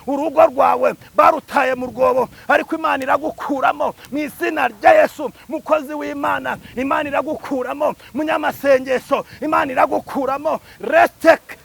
Urugo rwawe barutaye mu rwobo, ariko Imana iragukuramo mu izina rya Yesu. Mukozi w'Imana, Imana iragukuramo. Munyamasengesho, Imana iragukuramo. Reteke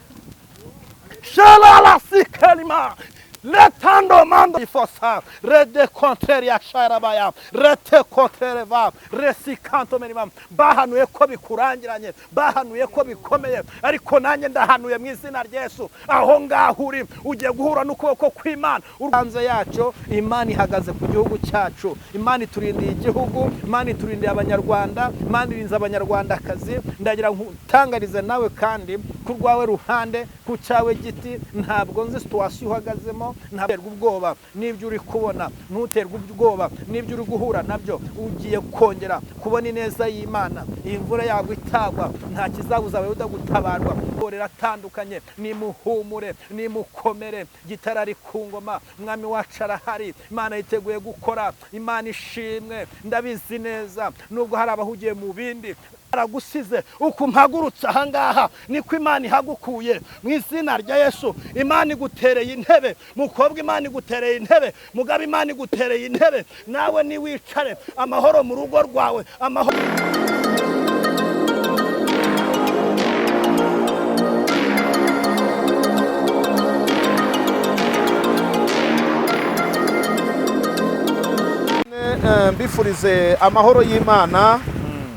shalala sikelima letando mando ifosa rede kontreri ya sharabaya rete kontrere va resikanto merima. Bahanuye ko bikurangiranye, bahanuye ko bikomeye, ariko nanjye ndahanuye mu izina rya Yesu, aho ngaho uri ugiye guhura n'ukuboko kw'Imana. Hanze yacu, Imana ihagaze ku gihugu cyacu. Imana iturindiye igihugu, Imana iturindiye Abanyarwanda, Imana irinze Abanyarwandakazi. Ndagira ngo utangarize nawe kandi ku rwawe ruhande, ku cyawe giti. Ntabwo nzi situation uhagazemo. Ntabwo ubwoba n'ibyo uri kubona, ntuterwe ubwoba n'ibyo uri guhura nabyo. Ugiye kongera kubona ineza y'Imana. Iyi mvura yagwa itagwa, nta kizabuza Abayuda gutabarwa. Torero atandukanye, nimuhumure, nimukomere. Gitara ari ku ngoma, Umwami wacu arahari, Imana yiteguye gukora. Imana ishimwe. Ndabizi neza, nubwo hari abahugiye mu bindi aragusize. Uku mpagurutse ahangaha niko Imana ihagukuye mu izina rya Yesu. Imana igutereye intebe, mukobwa, Imana igutereye intebe, mugabo, Imana igutereye intebe. Nawe niwicare amahoro mu rugo rwawe, amahoro. Mbifurize amahoro y'Imana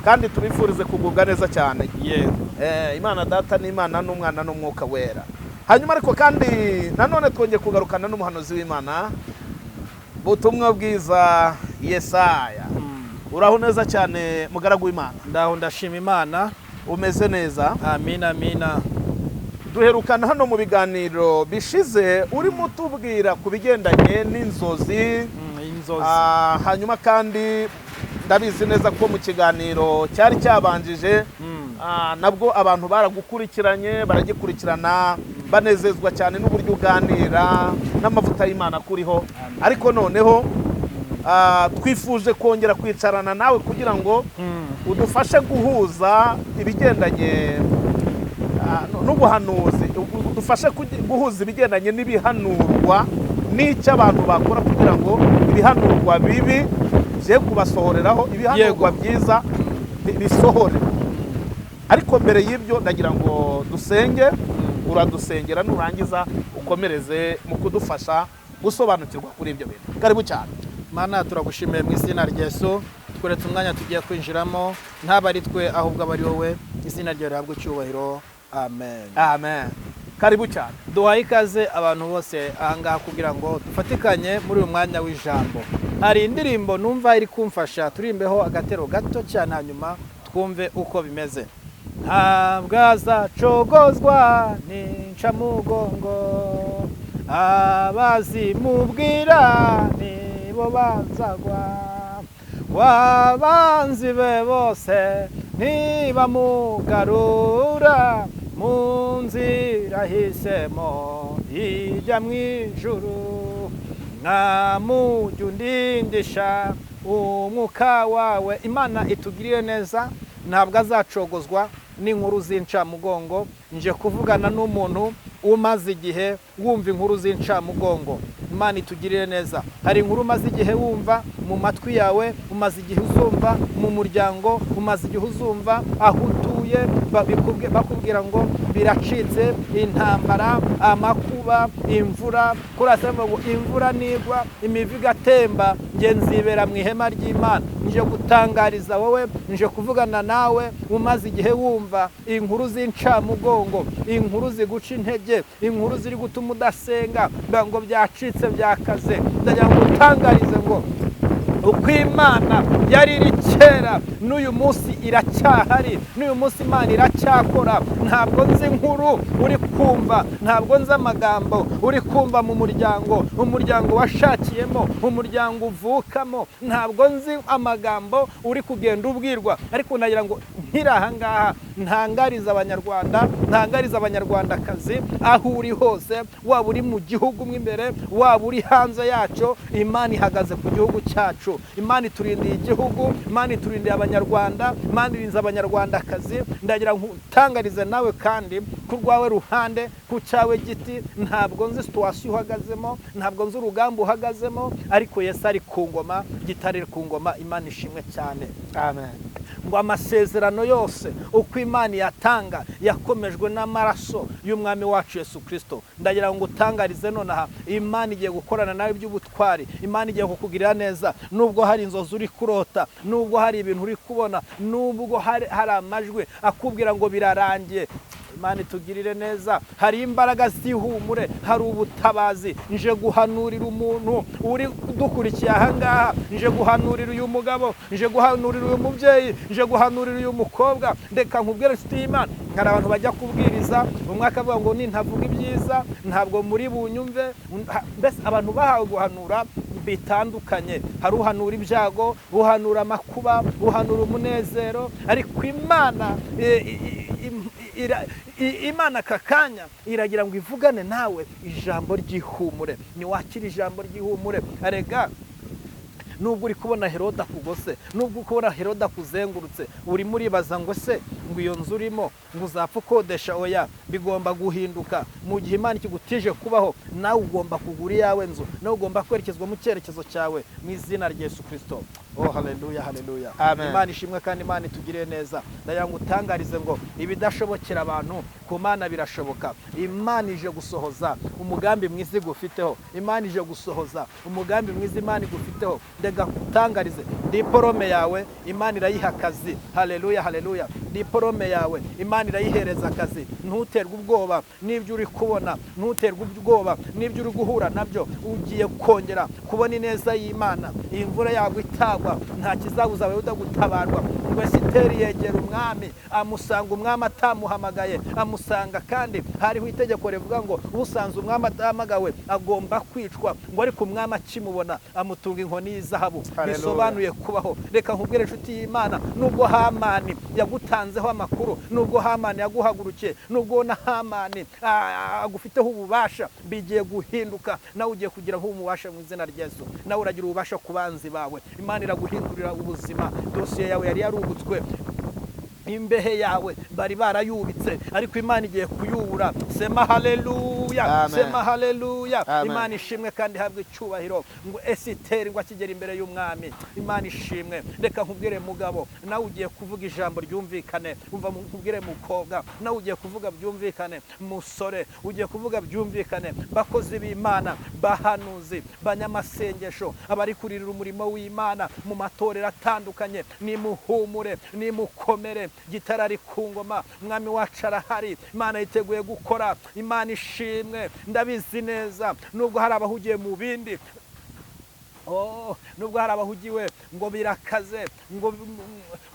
kandi tubifurize kugubwa neza cyane. Yego. Imana Data n'Imana n'Umwana n'Umwuka Wera. Hanyuma ariko kandi nanone twongeye kugarukana n'umuhanuzi w'Imana, Butumwa Bwiza Yesaya. Uraho neza cyane, mugaragu w'Imana? Ndaho, ndashima Imana. Umeze neza? Amina, amina. Duherukana hano mu biganiro bishize urimo utubwira ku bigendanye n'inzozi. Inzozi. Hanyuma kandi ndabizi neza ko mu kiganiro cyari cyabanjije nabwo abantu baragukurikiranye, baragikurikirana, banezezwa cyane n'uburyo uganira n'amavuta y'Imana akuriho. Ariko noneho twifuje kongera kwicarana nawe kugira ngo udufashe guhuza ibigendanye n'ubuhanuzi, udufashe guhuza ibigendanye n'ibihanurwa n'icyo abantu bakora kugira ngo ibihanurwa bibi bye kubasohoreraho, ibihanurwa byiza bisohore. Ariko mbere y'ibyo ndagira ngo dusenge. Uradusengera, nurangiza ukomereze mu kudufasha gusobanukirwa kuri ibyo bintu. Karibu cyane. Mana, turagushimiye mu izina rya Yesu. Tweretse umwanya tugiye kwinjiramo, ntaba ari twe ahubwo aba ari wowe. Izina ryawe rihabwe icyubahiro, amen. Amen, karibu cyane. Duhaye ikaze abantu bose ahangaha kugira ngo dufatikanye muri uyu mwanya w'ijambo. Hari indirimbo numva iri kumfasha, turimbeho agatero gato cyane, hanyuma twumve uko bimeze. Ntabwo azacogozwa n'incamugongo, abazimubwira nibo banzagwa, wabanzi be bose ntibamugarura mu nzira ahisemo ijya mu ijuru. Mwamujya undindisha umwuka wawe. Imana itugirire neza. Ntabwo azacogozwa n'inkuru z'incamugongo. Nje kuvugana n'umuntu umaze igihe wumva inkuru z'incamugongo. Imana itugirire neza. Hari inkuru umaze igihe wumva mu matwi yawe, umaze igihe uzumva mu muryango, umaze igihe uzumva aho utuye, bakubwira ngo biracitse, intambara, amakuba, imvura kurasa, ngo imvura nigwa imivu igatemba, nge nzibera mu ihema ry'Imana. Nje gutangariza wowe, nje kuvugana nawe umaze igihe wumva inkuru z'incamugongo, inkuru ziguca intege, inkuru ziri gutuma udasenga, ngo byacitse, byakaze. Ndagira ngo utangarize ngo uko Imana yari iri kera, n'uyu munsi iracyahari, n'uyu munsi Imana iracyakora. Ntabwo nzi inkuru uri kumva, ntabwo nzi amagambo uri kumva mu muryango, umuryango washakiyemo, umuryango uvukamo. Ntabwo nzi amagambo uri kugenda ubwirwa, ariko nagira ngo Nkiri ahangaha, ntangariza Abanyarwanda, ntangariza Abanyarwandakazi, aho uri hose, waba uri mu gihugu mo imbere, waba uri hanze yacyo, Imana ihagaze ku gihugu cyacu. Imana iturindiye igihugu, Imana iturindiye Abanyarwanda, Imana irinze Abanyarwandakazi. Ndagira ngo utangarize nawe kandi ku rwawe ruhande, ku cyawe giti. Ntabwo nzi situation uhagazemo, ntabwo nzi urugamba uhagazemo, ariko Yesu ari ku ngoma, gitari ku ngoma. Imana ishimwe cyane. Amen. Ngo amasezerano yose uko Imana yatanga yakomejwe n'amaraso y'Umwami wacu Yesu Kirisito. Ndagira ngo utangarize nonaha, Imana igiye gukorana nawe iby'ubutwari, Imana igiye kukugirira neza. Nubwo hari inzozi uri kurota, nubwo hari ibintu uri kubona, nubwo hari amajwi akubwira ngo birarangiye, Imana itugirire neza. Hari imbaraga z'ihumure, hari ubutabazi. Nje guhanurira umuntu uri dukurikiye ahangaha, nje guhanurira uyu mugabo, nje guhanurira uyu mubyeyi, nje guhanurira uyu mukobwa. Reka nkubwire, inshuti y'Imana, hari abantu bajya kubwiriza, umwe akavuga ngo nintavuga ibyiza ntabwo muri bunyumve. Mbese abantu bahawe guhanura bitandukanye. Hari uhanura ibyago, uhanura amakuba, uhanura umunezero, ariko Imana Imana aka kanya iragira ngo ivugane nawe ijambo ry'ihumure. Niwakira ijambo ry'ihumure. Arega nubwo uri kubona Herode akugose, nubwo uri kubona Herode akuzengurutse, urimo uribaza ngo se ngo iyo nzu urimo ngo uzapfa ukodesha? Oya, bigomba guhinduka. Mu gihe Imana ikigutije kubaho, nawe ugomba kugura iyawe nzu, nawe ugomba kwerekezwa mu cyerekezo cyawe, mu izina rya Yesu Kirisito. Oh, haleluya, haleluya! Amen. Imana ishimwe kandi Imana itugirire neza. Ndagira ngo utangarize ngo ibidashobokera abantu, ku Mana birashoboka. Imana ije gusohoza umugambi mwiza igufiteho. Imana ije gusohoza umugambi mwiza Imana igufiteho. Ndega utangarize, diplôme yawe Imana irayiha akazi. Haleluya, haleluya! Diplôme yawe Imana irayihereza akazi. Ntuterwe ubwoba n'ibyo uri kubona, ntuterwe ubwoba n'ibyo uri guhura nabyo. Ugiye kongera kubona ineza y'Imana. Iyi mvura yagwa itagwa, nta kizabuza Abayuda gutabarwa. Ngo Esiteri yegera umwami, amusanga umwami atamuhamagaye, amusanga kandi hariho itegeko rivuga ngo usanze umwami atahamagawe agomba kwicwa. Ngo ariko umwami akimubona amutunga inkoni y'izahabu. Haleluya. Bisobanuye kubaho. Reka nkubwire, inshuti y'Imana, nubwo Hamani yagutanzeho amakuru, nubwo Hamani yaguhagurukiye, nubwo na Hamani agufiteho ububasha, bigiye guhinduka. Nawe ugiye kugira nk'ububasha mu izina rya Yesu. Nawe uragira ububasha ku banzi bawe. Imana iraguhindurira ubuzima. Dosiye yawe yari yarubutswe, imbehe yawe bari barayubitse, ariko Imana igiye kuyubura. Sema haleluya! Amen. Sema haleluya! Amen. Imana ishimwe kandi ihabwe icyubahiro. Ngo Esiteri ngo akigera imbere y'umwami, Imana ishimwe. Reka nkubwire mugabo, nawe ugiye kuvuga ijambo ryumvikane. Umva nkubwire mukobwa, nawe ugiye kuvuga byumvikane. Musore, ugiye kuvuga byumvikane. Bakozi b'Imana, bahanuzi, banyamasengesho, abari kuririra umurimo w'Imana mu matorero atandukanye, nimuhumure, nimukomere. Gitara ari ku ngoma, Umwami wacu arahari, Imana yiteguye gukora. Imana ishimwe. Ndabizi neza, nubwo hari abahugiye mu bindi. Oh, nubwo hari abahugiwe ngo birakaze, ngo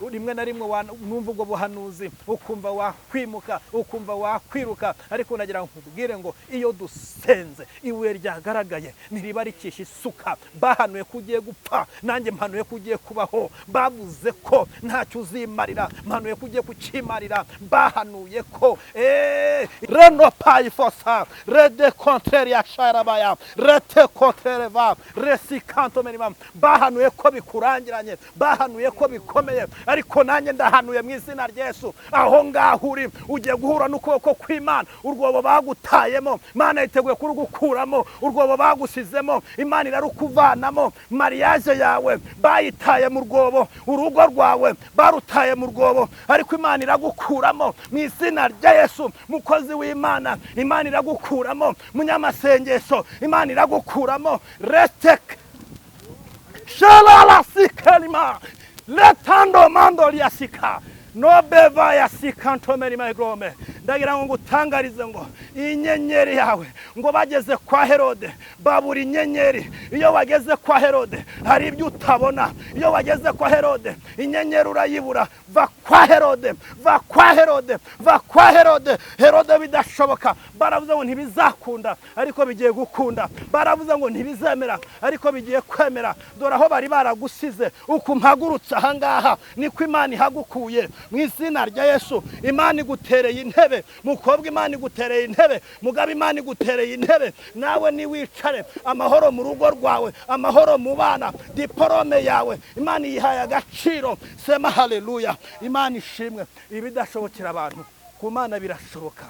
rimwe na rimwe numva ubwo buhanuzi ukumva wakwimuka, ukumva wakwiruka, ariko nagira ngo nkubwire ngo iyo dusenze, ibuye ryagaragaye ntiriba rikisha isuka. Bahanuye ko ugiye gupfa, nanjye mpanuye ko ugiye kubaho. Bavuze ko ntacyo uzimarira, mpanuye ko ugiye kukimarira. Bahanuye ko reno payifosa rede kontreri ya sharabaya rete kontrere va resikanto merima. Bahanuye ko bikurangiranye, bahanuye ko bikomeye, ariko nanjye ndahanuye mu izina rya Yesu, aho ngaho uri ugiye guhura n'ukuboko kw'Imana. Urwobo bagutayemo, Imana yiteguye kurugukuramo. Urwobo bagusizemo, Imana irarukuvanamo. Mariage yawe bayitaye mu rwobo, urugo rwawe barutaye mu rwobo, ariko Imana iragukuramo mu izina rya Yesu. Mukozi w'Imana, Imana iragukuramo. Munyamasengesho, Imana iragukuramo. Retek shalala sikalima letando mando lyasika nobeva yasikantomeri magrome. Ndagira ngo ngutangarize ngo Inyenyeri yawe, ngo bageze kwa Herode babura inyenyeri. Iyo wageze kwa Herode hari ibyo utabona. Iyo wageze kwa Herode inyenyeri urayibura. Va kwa Herode, va kwa Herode, va kwa Herode. Herode bidashoboka, baravuze ngo ntibizakunda, ariko bigiye gukunda. Baravuze ngo ntibizemera, ariko bigiye kwemera. Dore aho bari baragusize, uku mpagurutse ahangaha niko Imana ihagukuye mu izina rya Yesu. Imana igutereye intebe, mukobwa, Imana igutereye intebe, mugabo, Imana igutereye intebe. Nawe niwicare, amahoro mu rugo rwawe, amahoro mu bana, diporome yawe Imana iyihaye agaciro. Sema haleluya! Imana ishimwe. Ibidashobokera abantu, ku Mana birashoboka.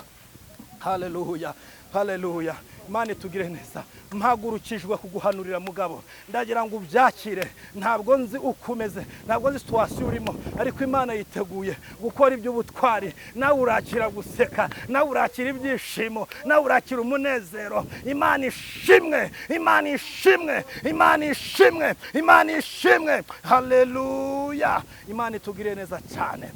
Haleluya, haleluya! Imana itugire neza. Mpagurukijwe kuguhanurira, mugabo, ndagira ngo ubyakire. Ntabwo nzi uko umeze, ntabwo nzi situation urimo, ariko Imana yiteguye gukora iby'ubutwari. Nawe urakira guseka, nawe urakira ibyishimo, nawe urakira umunezero. Imana ishimwe, Imana ishimwe, Imana ishimwe, Imana ishimwe! Haleluya! Imana itugire neza cyane.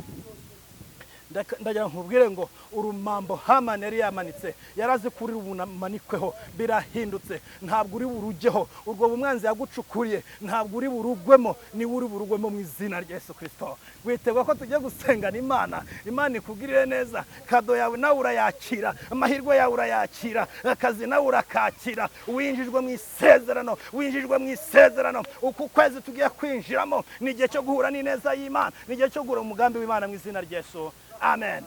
Ndagira nkubwire ngo urumambo Hamani yari yamanitse, yarazi ko uri bumanikweho, birahindutse. Ntabwo uri burujyeho. Urwo bumwanzi yagucukuriye ntabwo uri burugwemo, niwe uri burugwemo mu izina rya Yesu Kirisito. Witegwa ko tugiye gusengana Imana. Imana ikugirire neza. Cadeau yawe nawe urayakira, amahirwe yawe urayakira, akazi nawe urakakira. Winjijwe mu isezerano, winjijwe mu isezerano. Uku kwezi tugiye kwinjiramo ni igihe cyo guhura n'ineza y'Imana, ni igihe cyo guhura umugambi w'Imana mu izina rya Yesu. Amen.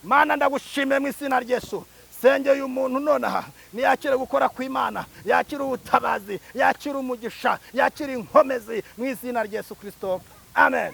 Mana, ndagushimiye mu izina rya Yesu. Sengeye umuntu nonaha, niyakire gukora kw'Imana, yakire ubutabazi, yakire umugisha, yakire inkomezi mu izina rya Yesu Kirisito. Amen.